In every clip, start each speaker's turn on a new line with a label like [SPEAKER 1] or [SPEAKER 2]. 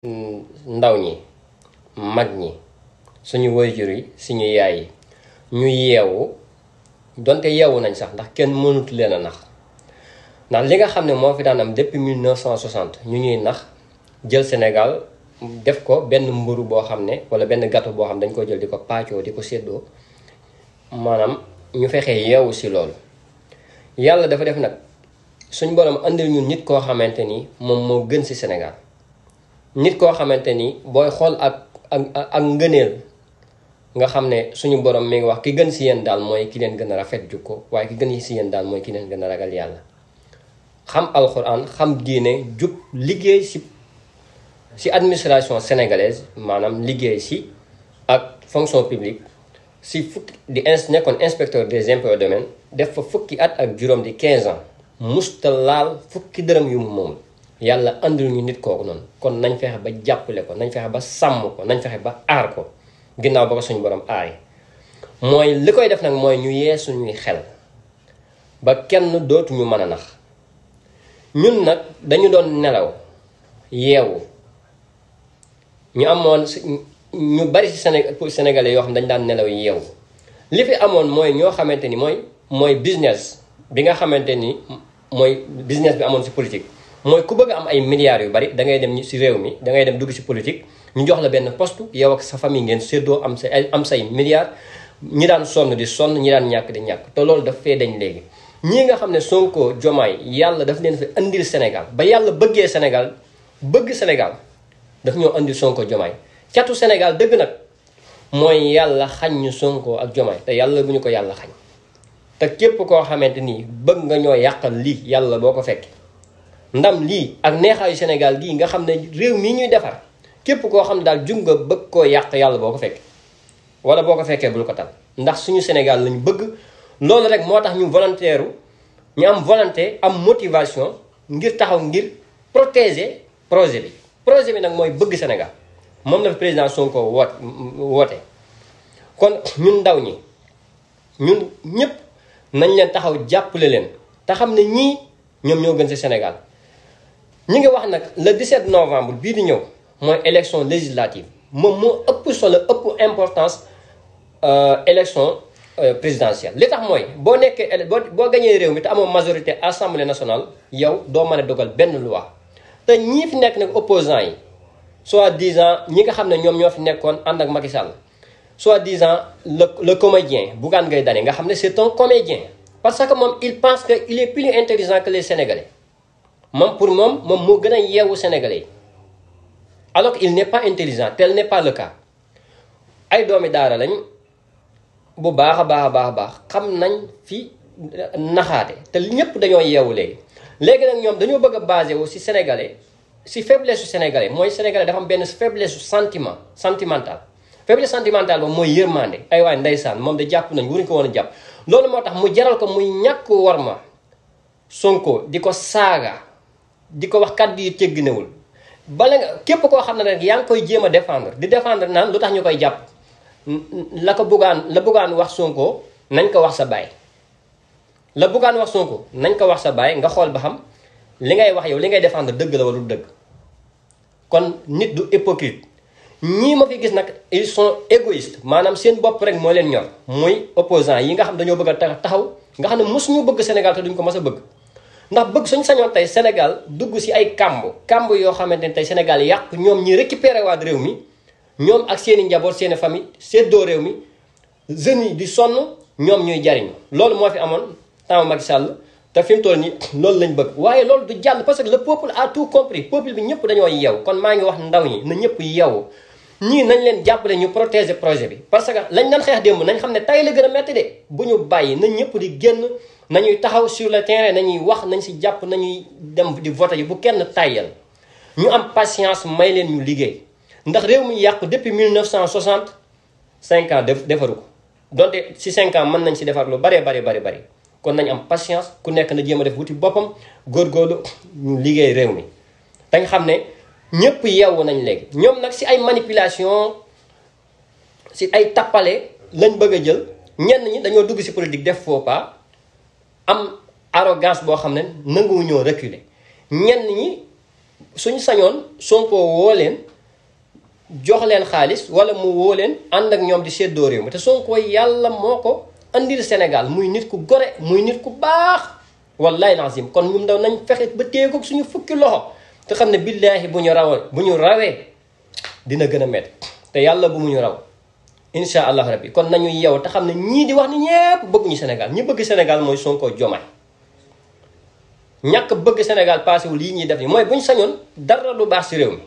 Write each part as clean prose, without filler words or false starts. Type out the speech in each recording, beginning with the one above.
[SPEAKER 1] ndaw ñi mag ñi suñu waajur yi suñu yaay yi ñu yeewu donte yeewu nañ sax ndax kenn mënut leen a nax ndax li nga xam ne moo fi daan am depuis 1960 ñu ñuy nax jël Sénégal def ko benn mburu boo xam ne wala benn gâteau boo xam dañ ko jël di ko paccoo di ko séddoo maanaam ñu fexe yeewu si loolu. yàlla dafa def nag suñ borom andil ñun nit koo xamante ni moom moo gën si Sénégal nit koo xamante ni booy xool ak ngëneel nga xam ne suñu borom mi ngi wax ki gën si yéen daal mooy ki leen gën a rafet jukko waaye ki gën si yéen daal mooy ki leen gën a ragal yàlla. xam alxuraan xam diine jub liggéey si administration sénégalaise maanaam liggéey si ak fonction publique si fukki di nekkoon inspecteur des impôts et domaines def fa fukki at ak juróom di 15 ans musta laal fukki dërëm yu mu moom yàlla andil ñu nit kooku noonu kon nañ fexe ba jàppale ko nañ fexe ba sàmm ko nañ fexe ba aar ko ginnaaw ba ko suñu borom aari mooy li koy def nag mooy ñu yee suñuy xel ba kenn dootuñu mën a nax ñun nag dañu doon nelaw yeewu ñu amoon ñu bari ci Sénégalais yoo xam dañu daan nelaw yeewu li fi amoon mooy ñoo xamante ni mooy business bi nga xamante ni mooy business bi amoon ci politique mooy ku bëgg am ay milliards yu bari da ngay dem ci réew mi da ngay dem dugg ci politique ñu jox la benn poste yow ak sa famille ngeen séddoo am say milliards ñi daan sonn di sonn ñi daan ñàkk di ñàkk te loolu daf fee dañ léegi. ñii nga xam ne Sonko Diomaye yàlla daf leen fi andil Sénégal ba yàlla bëggee Sénégal bëgg Sénégal daf ñoo andil Sonko Diomaye catu Sénégal dëgg nag mooy yàlla xañ ñu Sonko ak Diomaye te yàlla bu ñu ko yàlla xañ te képp koo xamante ni bëgg nga ñoo yàqal lii yàlla boo ko fekkee ndam lii ak neexaayu Sénégal gii nga xam ne réew mii ñuy defar képp koo xam ne daal jug nga bëgg koo yàq yàlla boo ko fekkee wala boo ko fekkee bul ko tal ndax suñu Sénégal lañu bëgg loolu rek moo tax ñu volontaire ñu am volonté am motivation ngir taxaw ngir protéger projet bi nag mooy bëgg Sénégal moom la fi président Sonko woote kon ñun ndaw ñi ñun ñëpp nañ leen taxaw jàppale leen te xam ne ñii ñoom ñoo gën ci Sénégal ñi ngi wax nag le 17 novembre bii di ñëw mooy élection législative moom moo ëpp solo ëpp importance élection présidentielle li tax mooy boo nekkee boo gañee réew mi te amoo majorité assemblée nationale yow doo mën a dogal benn loi te ñii fi nekk nag opposants yi soi-disant ñi nga xam ne ñoom ñoo fi nekkoon ànd ak Macky Sall soi-disant le comédien Bougane Gueye Dany nga xam ne c'est un comédien parce que moom il pense que il est plus intelligent que les Sénégalais moom pour moom moo gën a yeewu Sénégalais yi alors qu'il n'est pas intelligent tel n'est pas le cas ay doomi daara lañ bu baax a baax xam nañ fi naxaate te ñëpp dañoo yeewu léegi nag ñoom dañoo bëgg a basé wu ci Sénégalais ci faiblesse su Sénégalais mooy Sénégalais dafa am benn faiblesse su sentimental faiblesse sentimentale boobu mooy yërmande ay waay ndeysaan moom da jàpp nañ waruñu ko woon a jàpp loolu moo tax mu jaral ko muy ñàkk war ma Sonko di ko saaga di ko wax kàddu yi tegginewul bala nga képp koo xam ne rek yaa ngi koy jéem a défendre naan lu tax ñu koy jàpp la buggaan wax Sonko nañ ko wax sa baay la buggaan wax Sonko nañ ko wax sa baay nga xool ba xam li ngay wax yow li ngay défendre dëgg la wala du dëgg kon nit du hypocrite ñii ma fi gis nag ils sont égoïstes maanaam seen bopp rek moo leen ñor muy opposants yi nga xam dañoo bëgg a taxaw nga xam ne mosuñu bëgg Sénégal te duñ ko mës a bëgg ndax bëgg suñu sañoon tey Sénégal dugg ci ay kàmb yoo xamante ne tey Sénégal yàq ñoom ñi récupéré waat réew mi ñoom ak seeni njaboot seeni famille séddoo réew mi jeunes yi di sonn ñoom ñuy jariñu loolu moo fi amoon temps Macky Sall te fi mu toll nii loolu lañ bëgg waaye loolu du jàll parce que le peuple a tout compris peuple bi ñëpp dañoo yeew kon maa ngi wax ndaw ñi na ñëpp yeewu ñii nañ leen jàppale ñu protéger projet bi parce que lañ daan xeex démb nañ xam ne tey la gën a metti de bu ñu bàyyi nañ ñëpp di génn nañuy taxaw sur le terrain nañuy wax nañ ci jàpp nañuy dem di voter yi bu kenn tàyyal ñu am patience may leen ñu liggéey ndax réew mi yàqu depuis 1960 5 ans defaru ko donte ci 5 ans mën nañ ci defar lu bari kon nañ am patience ku nekk na jéem a def wuti boppam góorgóorlu ñu liggéey réew mi dañ xam ne ñëpp yeewu nañ léegi ñoom nag ci ay manipulation ci ay tappale lañ bëgg a jël ñenn ñi dañoo dugg ci politique def faux pas am arrogance boo xam ne nanguwu ñoo reculer ñenn ñi suñu sañoon Sonko woo leen jox leen xaalis wala mu woo leen ànd ak ñoom di seddoo réew mi te Sonko yàlla moo ko andil Sénégal muy nit ku gore muy nit ku baax wallahi lazim kon ñun daw nañ fexe ba téye ko suñu fukki loxo te xam ne billaahi bu ñu rawee dina gën a métti te yàlla bu mu ñu raw incha allah rabbi kon nañu yeew te xam ne ñii di wax ni ñépp bëgguñu Sénégal ñi bëgg Sénégal mooy Sonko Diomaye ñàkk bëgg Sénégal passé wu lii ñuy def ni mooy buñ sañoon dara lu baax si réew mi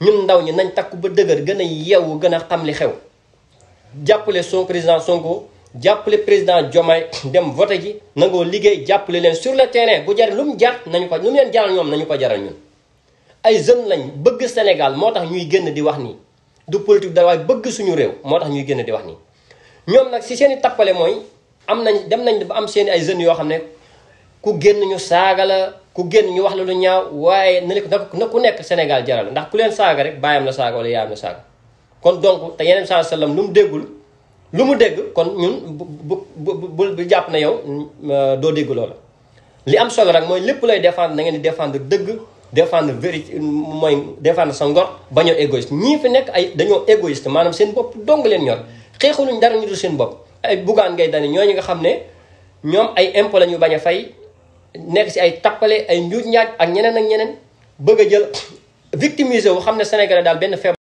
[SPEAKER 1] ñun ndaw ñi nañ takku ba dëgër gën a yeewu gën a xam li xew jàppale son président Sonko jàppale président Diomaye dem voté ji nangoo liggéey jàppale leen sur le terrain bu jar lu mu jar nañu ko lu mu leen jaral ñoom nañu ko jaral ñun ay jeunes lañ bëgg Sénégal moo tax ñuy génn di wax nii du politique dara waaye bëgg suñu réew moo tax ñuy génn di wax nii ñoom nag si seen i tappale mooy dem nañ ba am seen i ay jeunes yoo xam ne ku génn ñu saaga la ku génn ñu wax la lu ñaaw waaye na ku nekk Sénégal jaral ndax ku leen saaga rek baayam la saaga wala yaayam la saaga kon donc te yeneen saa sallam lu mu dégg kon ñun bu jàpp na yow doo dégg loola li am solo rek mooy lépp lay défendre na ngeen di défendre dëgg défendre vérité mooy défendre sa ngor bañoo égoïste ñii fi nekk ay dañoo égoïste maanaam seen bopp dong leen ñor xeexuluñ dara ñu dul seen bopp ay Bougane Gueye Dany ñooñu nga xam ne ñoom ay impôt la ñu bañ a fay nekk si ay tappale ay njuuj njaaj ak ñeneen bëgg a jël victimiser wu xam ne Sénégalais daal benn feebar